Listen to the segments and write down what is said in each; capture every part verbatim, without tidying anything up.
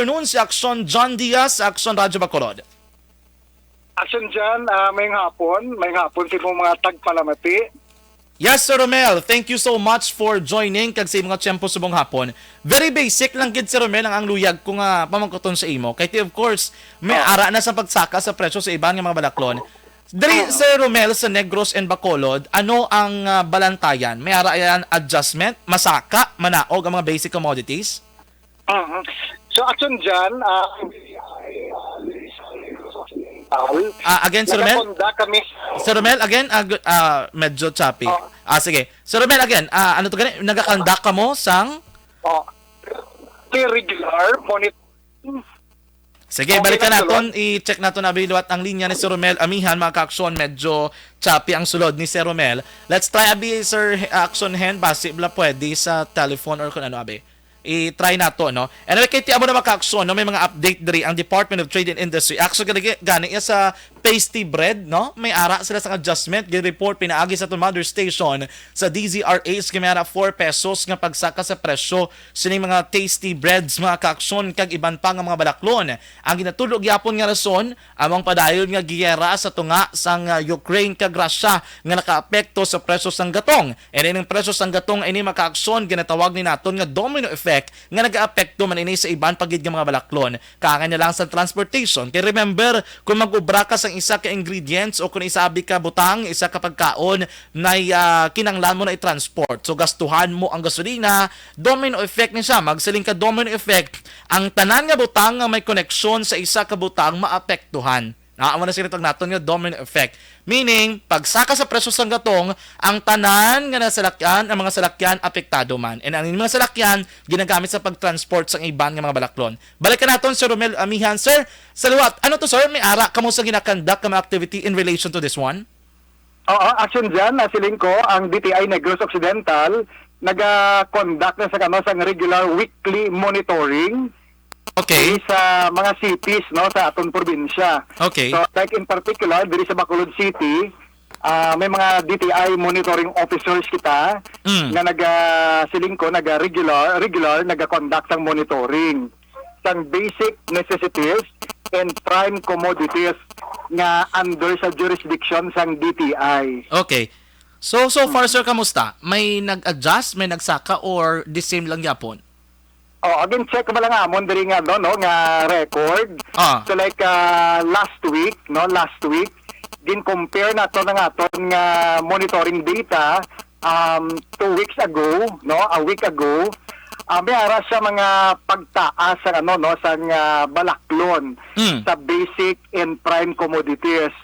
afternoon, si Action John Diaz, Action Radyo Bacolod. Action John, ah, may hapon, may hapon sa imong mga tagpalamati. Yes, Sir Romel, thank you so much for joining kag sa imong tiyempo subong hapon. Very basic lang gid, Sir Romel, ang, ang luyag ko nga pamangkuton sa imo. Kay, of course, may Oh. ara na sa pagsaka sa presyo sa iban nga mga balaklon. Diri, Mm. Sir Romel, sa Negros and Bacolod, ano ang, ah, balantayan? May ara yan adjustment, masaka, manaog ang mga basic commodities? Mhm. So, Action John, ah, Ah, again, Sir Romel? Nagakonda kami. Sir Romel, again, ah, gu- ah, medyo choppy. Oh. Ah, sige. Sir Romel, again, ah, ano to gani? Nagakonda ka mo sang? Oh. May regular monitoring. Sige, Okay, balikan nagsulod. naton, i-check naton abi liwat ang linya ni Sir Romel Amihan, mga ka-aksyon, medyo choppy ang sulod ni Sir Romel. Let's try abi, Sir Action Hen, basi bala pwede sa telephone or kung ano abi. I-try nato, no? Anyway, kay ti amo na, mga ka-aksyon, no, may mga update diri ang Department of Trade and Industry. Actually, gani, gani iya sa pastry bread, no? May ara sila sa adjustment. Gin-report pinaagi sa aton mother station sa D Z R H, nga may ara four pesos nga pagsaka sa presyo sining mga tasty breads, mga ka-aksyon, kag iban pa nga mga balaklon. Ang ginatudlo gyapon nga rason, amo ang padayon nga giyera sa tunga sang, ah, Ukraine kag Russia nga nakaapekto sa presyo sang gatong. Ini ning presyo sang gatong ini, mga ka-aksyon, ginatawag ni naton nga domino effect nga nagaapekto man ini sa iban pa gid nga mga balaklon. Kaangay na lang sa transportation. Kay remember, kung mag-ubra ka sang isa ka ingredients o kung isa abi ka butang, isa ka pagkaon, nay, ah, kinahanglan mo na i-transport. So, gastuhan mo ang gasolina, domino effect ni siya. Magsiling ka domino effect, ang tanan nga butang nga may koneksyon sa isa ka butang maapektuhan. Ah, amo na sila tawag naton nga domino effect. Meaning, pagsaka sa presyo sang gatong, ang tanan nga nasalakyan, ang mga salakyan apektado man. And ang mga salakyan ginagamit sa pagtransport sang iban nga mga balaklon. Balikan naton si Romel Amihan. Sir, sa liwat, ano to, sir? May ara kamo sa ginakandak nga mga activity in relation to this one? Oo, Action John, nasiling ko, ang D T I Negros Occidental naga-conduct na sa, ano, sang regular weekly monitoring Okay. diri sa mga cities, no, sa aton probinsya. Okay. So, like, in particular, diri sa Bacolod City, ah, may mga D T I monitoring officers kita Mm. nga naga-, siling ko, naga-regular, regular, naga-conduct sang monitoring sang basic necessities and prime commodities nga under sa jurisdiction sang D T I. Okay. So, so far, Mm. sir, kamusta? May nag-adjust, may nagsaka, or the same lang gyapon? Oh, again, check ba lang amon diri nga, no, no, nga record. Ah. So, like, ah, last week, no, last week, gin-compare nato na nga aton nga monitoring data, um, two weeks ago, no, a week ago, ah, may ara siya mga pagtaas sa, ano, no, sa nga balaklon Mm. sa basic and prime commodities.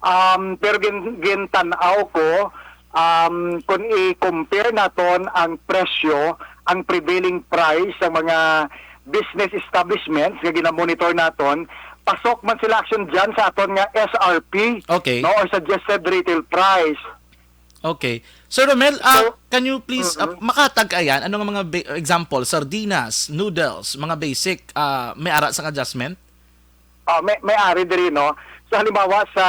Um, pero gin-, gintan-aw ko, um, kung i-compare naton ang presyo, ang prevailing price sa mga business establishments nga ginamonitor naton, pasok man sila, Action John, sa aton nga S R P, Okay. no, or suggested retail price. Okay. Sir Romel, ah, So, can you please, ah, mm-mm. makatag ayan? Ano nga mga ba-, example? Sardinas, noodles, mga basic, ah, may ara sang adjustment? Ah, may, may ari diri, no? So, halimbawa, sa,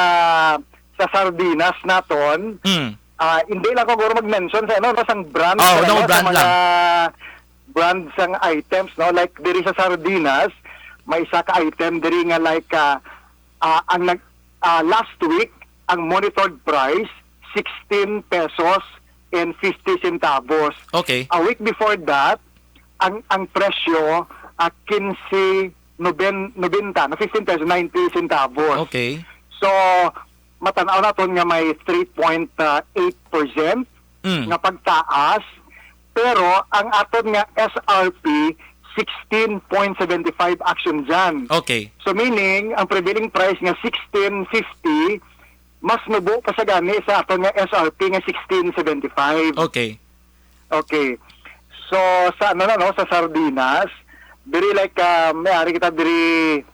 sa sardinas naton, Mm. ah, hindi lang ko guro mag-mention sa, ano, no, sang brand, Oh, sa, no, ano, sa brand mga lang. brand sang items, no? Like, diri sa sardinas, may isa ka item diri nga, like, ah, ah, ang nag-, ah, last week, ang monitored price, sixteen pesos and fifty centavos. Okay. A week before that, ang, ang presyo, ah, quince noben-, nobenta, no, fifteen pesos, ninety centavos. Okay. So, matan-aw naton nga may three point eight percent Mm. nga pagtaas, pero ang aton nga S R P, sixteen point seven five, Action John. Okay. So, meaning, ang prevailing price nga sixteen fifty, mas mubo pa siya gani sa aton nga S R P nga sixteen seventy-five. Okay. Okay. So, sa, ano na, no, sa sardinas, diri, like, ah, may ari kita diri,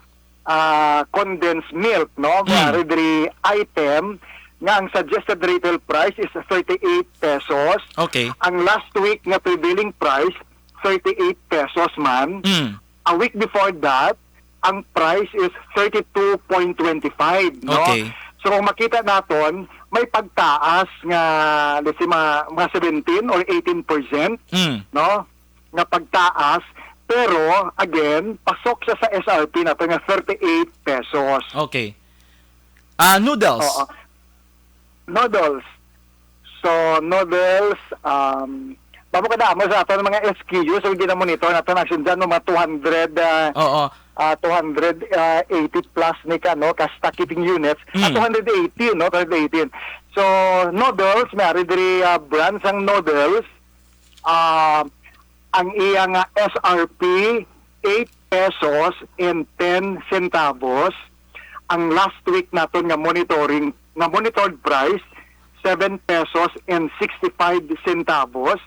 ah, condensed milk, no? May Mm. ari diri item nga ang suggested retail price is thirty-eight pesos. Okay. Ang last week nga prevailing price, thirty-eight pesos man. Mm. A week before that, ang price is thirty-two point twenty-five, no? Okay. So, kung makita naton, may pagtaas nga, let's say, mga, mga seventeen or eighteen percent, Mm. no? Nga pagtaas, Pero, again, pasok siya sa S R P nato nga thirty-eight pesos. Okay. Ah, noodles. Oo. Noodles. So, noodles, um, babo kadamo sa aton mga S K Us, ang ginamonitor nato na dyan, mga two hundred, ah, Oo. ah, two hundred, ah, eighty plus ni ka, no? Kasta keeping units. Ah, Mm. two hundred eighty, no? Two hundred eighty. So, noodles, may ari diri, ah, brands ang noodles. Ah, ang iya nga S R P, eight pesos and ten centavos. Ang last week naton nga monitoring, nga monitored price, seven pesos and sixty-five centavos.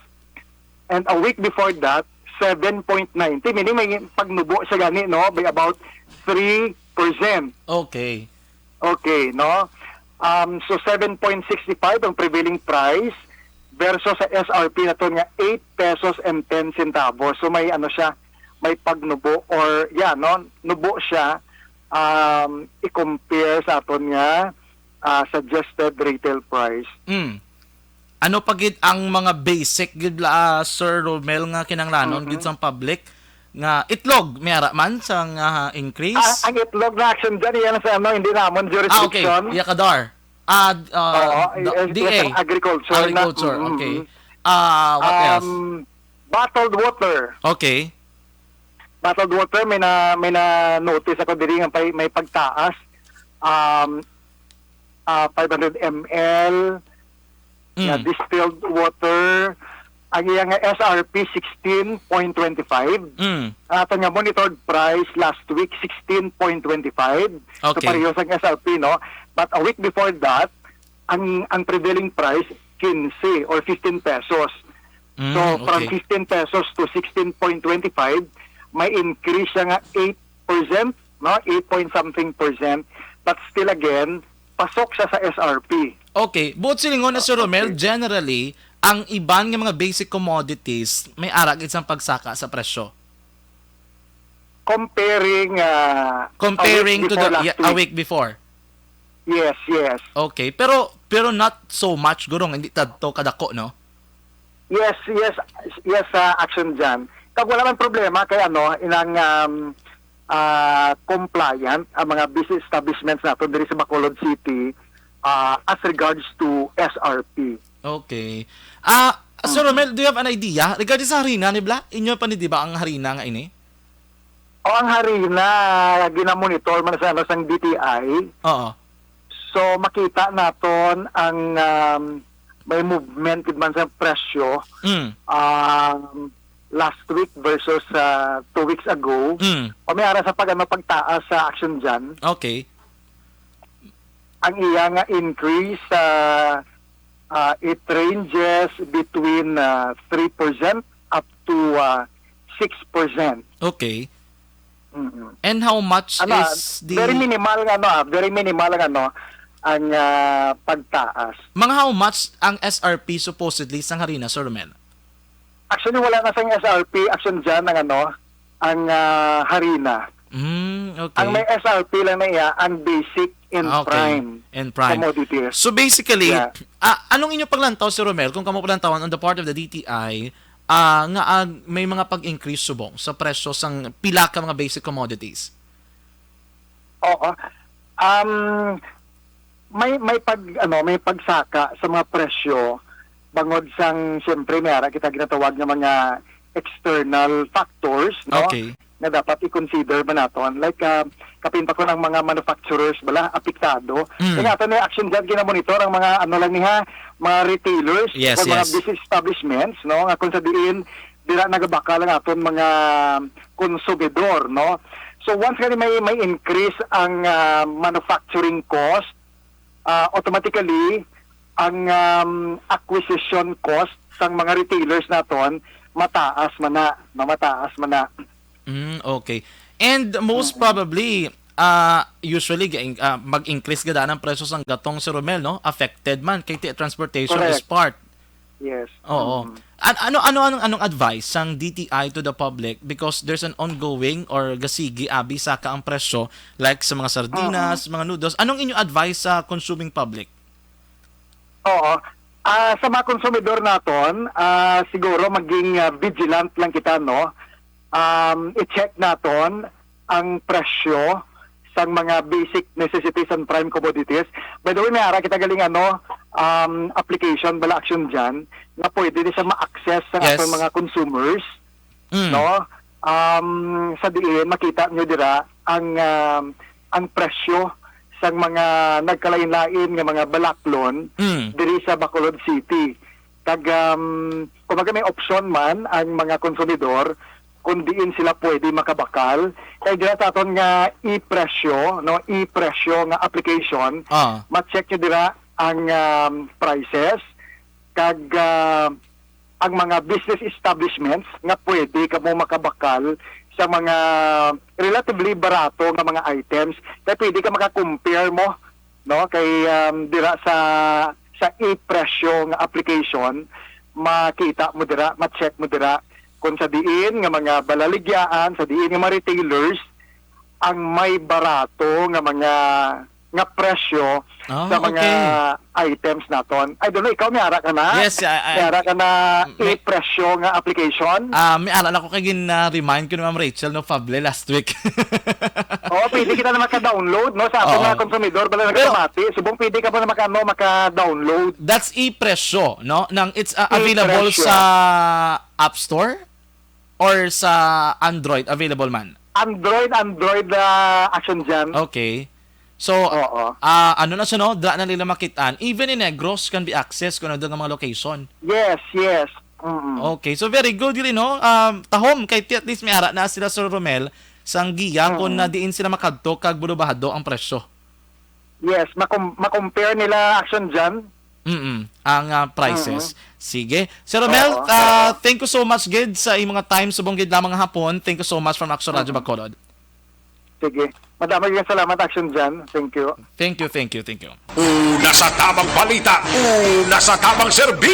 And a week before that, seven point ninety. Meaning may pagnubo siya gani, no? By about three percent. Okay. Okay, no? Um, so seven point six five ang prevailing price versus sa S R P naton nga eight pesos and ten centavos. So may ano siya, may pagnubo or, yeah, no? Nubo siya, um, i-compare sa aton nga, ah, suggested retail price. Mm. Ano pa gid ang mga basic gid la, ah, Sir Romel, nga kinahanglanon Mhm. gid sang public nga itlog, may ara man sang, ah, increase? Ah, ang itlog na action dyan, yan sa ano, hindi namon Ah, okay. jurisdiction. Yakadar. Ah, d-, ah, Oo, d-, eh, D A. yes, ang agriculture na, Agriculture, mm, okay. mm. Ah, what else? Um, bottled water. Okay. Bottled water, may na, may na-notice ako diri nga pay-, may pagtaas. Um, ah, five hundred M L, nga Mm. distilled water. Ang iya nga S R P, sixteen point twenty five. Mm. Ang aton nga monitored price last week, sixteen point twenty five. So, Okay. pareho sa S R P, no? But a week before that, ang, ang prevailing price, quince or fifteen pesos. Mm, So, from okay. fifteen pesos to sixteen point twenty-five, may increase siya nga eight percent, no? Eight point something percent. But still again, pasok siya sa S R P. Okay. Buot silingon na, Sir Romel, Okay. generally, ang iban nga mga basic commodities may ara gid sang pagsaka sa presyo. Comparing, ah, Comparing a week to before the, last yeah, a week. week before. Yes, yes. Okay. Pero, pero not so much, guro, nga hindi tadto kadako, no? Yes, yes, yes, sa action dyan. Kag wala man problema kay ano, inang, um, ah, compliant ang mga business establishments nato diri sa Bacolod City, ah, as regards to S R P. Okay. Ah, Sir Mm. Romel, do you have an idea regarding sa harina ni bla? Inyo pa ni, di ba, ang harina nga ini? O, ang harina, ginamonitor man sa, ano, sang D T I. Oo. So, makita naton ang, um, may movement gid man sa presyo, Mm. um, last week versus, uh, two weeks ago. Mm. O, may ara sa pag, ano, pagtaas sa action dyan. Okay. Ang iya nga increase, uh, uh, it ranges between, uh, three percent up to, uh, six percent. Okay. Mm-mm. And how much Ano, ah, is the very minimal nga, ano, ah, very minimal nga, ano, ang, ah, pagtaas. Mga how much ang S R P supposedly sang harina, Sir Romel? Actually, wala na sang S R P action dyan ang, ano, ang, ah, harina. Mm, okay. Ang may S R P lang na iya, ang basic and Ah, okay. prime And prime. commodities. So basically, Yeah. ah, anong inyo paglantaw, Sir Romel, kung kamo paglantawan on the part of the D T I, ah, nga, ah, may mga pag-increase subong sa presyo sang pila ka mga basic commodities? Oo. Um, may, may pag, ano, may pagsaka sa mga presyo bangod sang, siyempre, may ara kita ginatawag nga mga external factors, no? Okay. Nga dapat i-consider ba naton? Like, ah, kapin pa ko ng mga manufacturers bala, apektado. Mm. Kaya ato na action dyan, ginamonitor ang mga, ano lang niha, mga retailers Yes, or mga yes. business establishments, no? Nga kung sa diin, dira nagabakal ang aton mga konsumidor, no? So, once gani may, may increase ang, ah, manufacturing cost, ah, automatically, ang, um, acquisition cost sang mga retailers naton mataas man na, no? Mataas man na. Mm, okay. And most Mm-mm. probably, ah, usually, ga-, ah, mag-increase gid ang presyo sang gatong, Sir Romel, no? Affected man kay ti-, transportation is Correct. part. Yes. Oo. Mm. An-, ano, ano, anong, anong advice sang D T I to the public because there's an ongoing or gasigi abi saka ang presyo, like sa mga sardinas, Mm-mm. mga noodles? Anong inyo advice sa consuming public? Oo. Ah, sa mga konsumidor naton, ah, siguro maging, ah, vigilant lang kita, no? um, i-check naton ang presyo sang mga basic necessities and prime commodities. By the way, may ara kita galing, ano, um, application bala, Action Jan, nga pwede ni siya ma-access sa Yes. aton mga consumers, Mm. no? Um, sa diin makita nyo dira ang, um, ang presyo sang mga nagkalain-lain nga mga balaklon Mm. diri sa Bacolod City. Kag, um, kumbaga, may option man ang mga konsumidor kung diin sila pwede makabakal. Kay dira sa aton nga e-presyo, no, e-presyo nga application, Ah. ma-check nyo dira ang, um, prices, kag, ah, ang mga business establishments nga pwede kamo makabakal sa mga relatively barato nga mga items. Kay pwede ka maka-compare mo, no, kay, um, dira sa, sa e-presyo nga application, makita mo dira, ma-check mo dira kung sa diin nga mga balaligyaan, sa diin nga mga retailers ang may barato nga mga, nga presyo Ah, sa mga okay. items naton. I don't know, ikaw may ara ka na? Yes, I, I, May ara ka na may e-presyo nga application? Ah, may ara na ko kay gin-, ah, remind ko ni Ma'am Rachel, no, Fable last week. Oo, pwede kita na maka-download, no, sa aton Oo. mga konsumidor, bala Pero nagpamati, subong pwede ka pa na maka-, no, maka-download. That's e-presyo, no? Nang it's, ah, available E-presyo. sa App Store or sa Android available man? Android, Android, ah, Action Jan. Okay. So, Oo. ah, ano na siya, no? Dra na nila makitaan. Even in Negros can be accessed kung ano nga mga location. Yes, yes. Mm-mm. Okay. So, very good, yun, no? Um, tahom, kay ti-, at least may ara na sila, Sir Romel, sang giya kung Mm-mm. na diin sila makadto kag bulubahado ang presyo. Yes, makom-, ma-compare nila, Action Jan. Mm-mm. Ang, ah, prices. Mm-mm. Sige. Sir Romel, Oo. ah, thank you so much, gid, sa imong time subong gid lamang nga hapon. Thank you so much from Action Radio Mm-mm. Bacolod. Sige. Madamo yung salamat, Action Jan. Thank you. Thank you, thank you, thank you. Una sa tamang balita, una sa tamang serbisyo.